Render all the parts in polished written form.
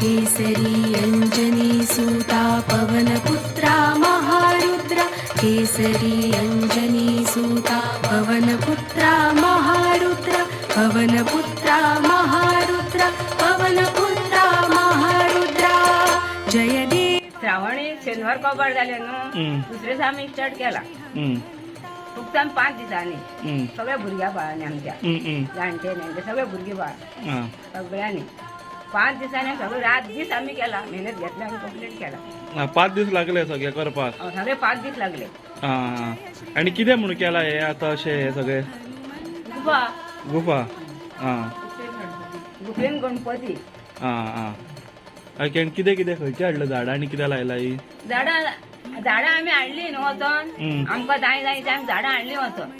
केसरी अञ्जनी सूता पवनपुत्रा महारुद्रा। केसरी अञ्जनी सूता पवनपुत्रा महारुद्रा। पवनपुत्रा महारुद्रा, पवनपुत्रा महारुद्रा। जय देव। श्रावणी शेनवार कबाड जाले न्हू, दुसरे दिसा आमी स्टार्ट केला। फक्त आमी 5 दिसांनी, सगळ्या भुरग्या बाळांनी आमच्या, हम्म, हम्म. जाणटे नेणटे सगळे भुरगीं बाळ, सगळ्यांनी 5 दिसांनी सगळे रात दीस आमी केला, मेहनत घेतली, आमी कंप्लीट केला। हा, 5 दीस लागले सगळे करपाक? सगळे 5 दीस लागले। हा हा. आणि कितें म्हणून केला हे आता अशें हे सगळे? गुफा। गुफा, हा। गुफेन गणपती। हा हा, ओके. आणि कितें कितें खंयचे हाडलं झाडां आनी कितें लायला ही? झाडां झाडां आमी हाडली न्हू वचोन। आमकां जाय जाय ते आमी झाडां हाडली वचोन।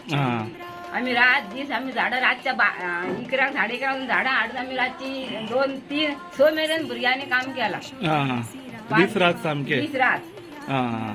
आमी रात दीस आमी झाडां रातच्या 11 11:30 झाडां हाडून आमी रातची 2 3 6 मेरेन भुरग्यांनी काम केलां। हा हा, दीस रात सामके? दीस रात। हा हा.